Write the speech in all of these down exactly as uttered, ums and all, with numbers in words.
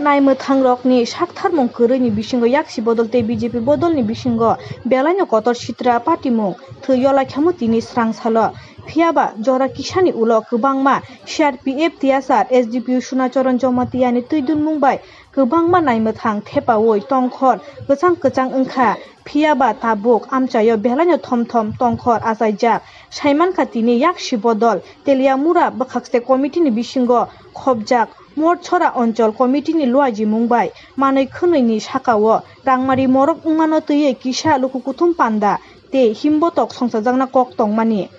Naimwthangrokni saktharmung kwrwini bisingo yaksi bodol tei B J P bodolni bisingo belaino kotor sitra patimung thwi yola khamu tini srangsalo. Phiyaba jora kisani ulo kwbangma C R P F tiyasar S D P O Sunacharan Jomatiyani twi dunmung bai kwbangma naimwthang thepaui tongkhor kwchang kwchang wngkha. Phiyaba tabuk amchaio belaino thom thom tongkhor achaijak. Saimankha tini yaksi bodol Teliamura bwkhakste committee ni bisingo khopjak Morchora Onchol Committee ni luajimung bai manwi khwnwi ni saka o rangmari morok wngmano twiwi kisa luku kuthum panda tei himbotok songchajakna kok tongmani.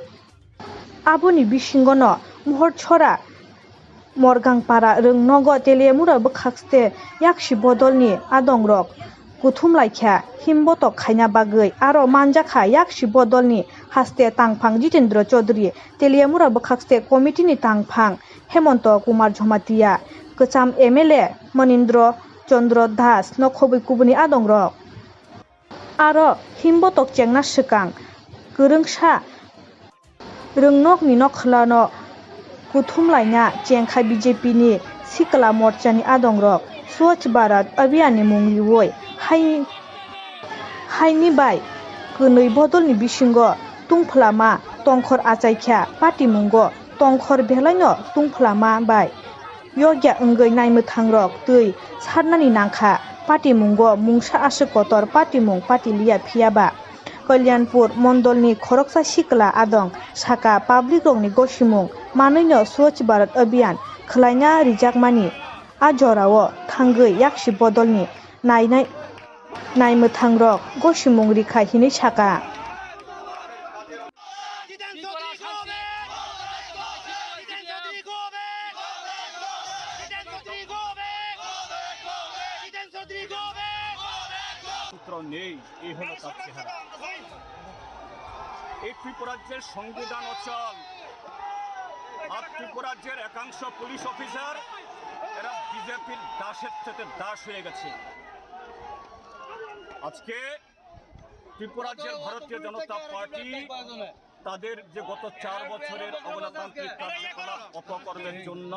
Aboni bisingono Morchora Morgangpara rwng nogo Teliamura bwkhakste yaksi bodolni adongrok kuthum laikha himbotok khaina bagwi aro manjakha yaksi bodolni haste tangphang Jitendra Chaudhary, Teliamura bwkhakste committee ni tangphang Hemonto Kumar Jamatia, kwcham M L A Manindra Chandra Das no khobwi kubuni adongrok. Aro himbotok chengna swkang kwrwngsa Rwngnokni nokhlano kuthum laina chengkha B J P ni Sikla Morchani adongrok Swachh Bharat Abhiyan ni mung riui hai, haini bai kwnwi bodolni bisingo tungphwlama tongkhor achaikha patimungo tongkhor belaino tungphwlama bai. Yokya wngwi naimwthangrok twi sarnani nangkha. Patimungo mungsa aswk kotor patimung patiliya phiyaba Kalyanpur mondolni khoroksa sikla adong saka public rokni gosimung manwino Swachh Bharat Abhiyan khwlaina rijakmani a jorao thangwi yaksi bodolni nainai naimwthangrok gosimung rikha hinwi saka. সূত্র নেই, এই হলো তার চেহারা। এই ত্রিপুরাজ্যের সংবিধান অচল। আর ত্রিপুরাজ্যের একাংশ পুলিশ অফিসার, এরা বিজেপির দাসের সাথে দাস হয়ে গেছে। আজকে ত্রিপুরাজ্যের ভারতীয় জনতা পার্টি তাদের যে গত চার বছরের অগণতান্ত্রিক কার্যকলাপ, অপকর্মের জন্য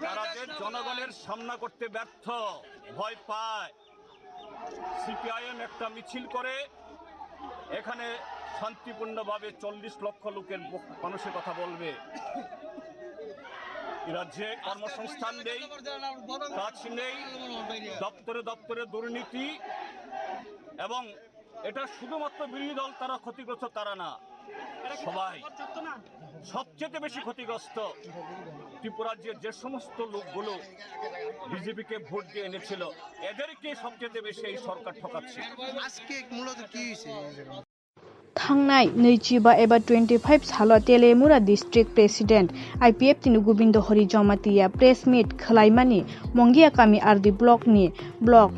তারা যে জনগণের সামনা করতে ব্যর্থ, ভয় পায়, সিপিআইএম একটা মিছিল করে এখানে শান্তিপূর্ণভাবে চল্লিশ লক্ষ লোকের ব-, মানুষের কথা বলবে। এই রাজ্যে কর্মসংস্থান নেই, কাজ নেই, দপ্তরে দপ্তরে দুর্নীতি এবং এটা শুধুমাত্র বিরোধী দল তারা ক্ষতিগ্রস্ত, তারা না, সবাই। সবচেয়ে বেশি ক্ষতিগ্রস্ত ত্রিপুরার যে, যে সমস্ত লোকগুলো বিজেপিকে ভোট দিয়ে এনেছিল, এদেরকে সবচেয়ে বেশি এই সরকার ঠকাচ্ছে। আজকে মূলত কি হয়েছে এই জায়গায়? Thangnai nwichiba eba twenty five salo Teliamura District President I P F T ni Gobindo Hari Jamatia press meet khwlaimani Mongia kami R D block ni block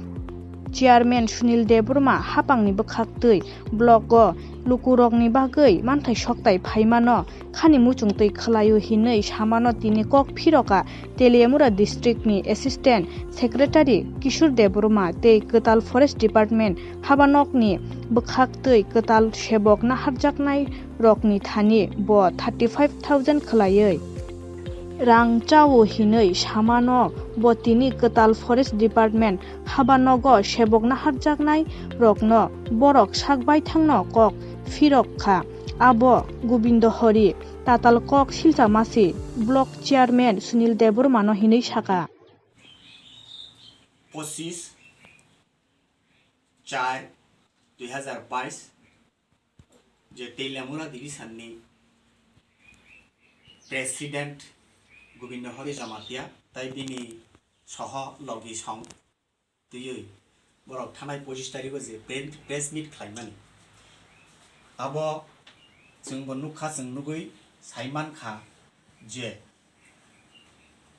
chairman Sunil Debbarma hapangni bwkhaktwi block o lukurokni bagwi manthai soktai phaimano khani muchungtwi khwlaio hinwi samano tini kok phiroka Teliamura District ni Assistant Secretary Kishore Debbarma tei kwtal Forest Department habanokni bwkhaktwi kwtal sebok naharjaknai rokni thani bo thirty five thousand khwlaiwi rang chao hinwi samano bo tini kwtal Forest Department habanogo sebok naharjaknai rokno borok sak baithangno kok phirok kha. Abo Gobindo Hari tatal kok Silchamasi Block Chairman Sunil Debbarmano hinwi saka. পঁচিশ চার দুই হাজার বাইশ, যে তেলিয়ামুড়া ডিভিশননি প্রেসিডেন্ট গোবিন্দ হরি জমাতিয়া, তাই বিনি সহ লগি সং twiwi borok thanai পঁচিশ তারিখো যে প্রেস মিট খাইমানি, abo chwngbo nukha, chwng nugwi saimankha je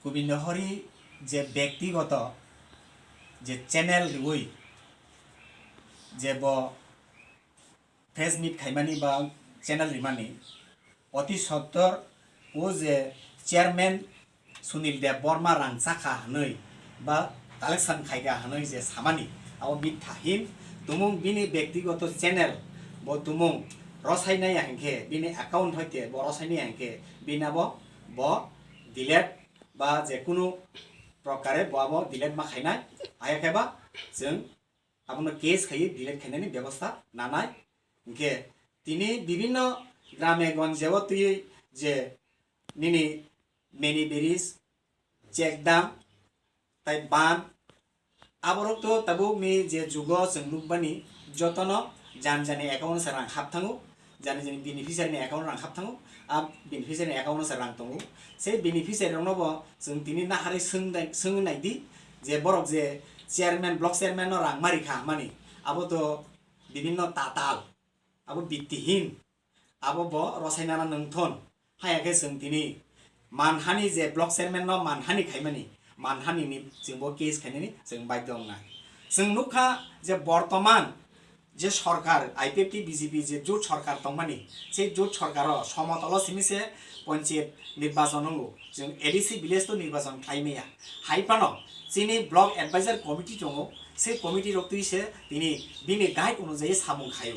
Gobindo Hari je bektigoto je channel riwi je bo press meet khaimani ba channel rimani, oti sottor o je chairman Sunil Debbarma rang chakha hwnwi ba collection khaikha hwnwi je samani, abo mithahin tumung bini bektigoto channel bo tumung rosai naiya hinkhe, bini account hoite bo rosai naiya hinkhe bini abo bo delete ba je kunu prokare bo abo delete ma khainai, haya khe ba chwng abono case khaiwi delete khainani bebosta nanai. Hinkhe tini bibhinno grame gonjeo twiwi je nini mini bridge, check dam, tai ban, aborok to tabukni je jugo chwng nukmani jotono jani jani account se rang hap thango, jani jani beneficiary ni account rang hap thango, a beneficiary ni account se rang tongo. Sei beneficiary rokno bo chwng tini naharwi swng nai, swngwi naidi je borok je chairman, block chairman no rang mari kha hwnmani, abo to bibhinno tatal, abo bittihin, abo bo rosai nana nungthon. Haya khe chwng tini manhani je block chairman no manhani khaimani, manhani ni chwng bo case khainani chwng baidhyo wngnai. Chwng nukha je bortoman je sorkar I P F T B J P je jut sorkar tongmani, sei jut sorkaro somotolo simi se ponchayat nirbachon wngo, chwng A D C village to nirbachon khlai maya. Hai phano chini block advisor committee tongo, sei committee rok twi se tini bini guide onujayi samung khaio.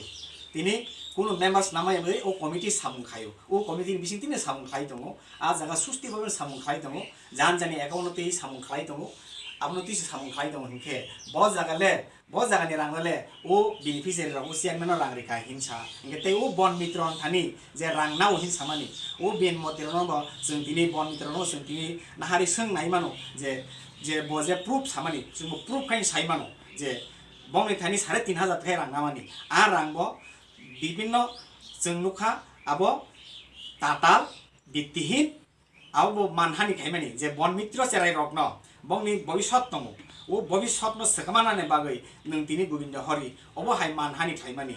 Tini kunu members namaya bai o committee samung khaio, o committee ni bising tini samung khlai tongo, a jaga susti bhabe samung khlai tongo, jan jani account no twi samung khlai tongo, abono twi se samung khlai tongo hinkhe bo jaga le, bo jaga ni rang le o beneficiary rok o chairman no rang rikha hinsa, hinkhe tei o bon mitro thani je rang nao hinsa mani, o ben motiro no bo chwng tini bon mitro no chwng tini naharwi swng nai mano je, je bo je proof samani chwng bo proof khai sai mano je bongni thani sare tin hajar khe rang namani, a rang bo bibhinno chwng nukha abo tatal, bittihin, abo bo manhani khaimani je bon mitro cherai rokno bongni bobisot tongo, o bobisotno swkmanani bagwi nwng tini Gobindo Hori obo hai manhani khaimani.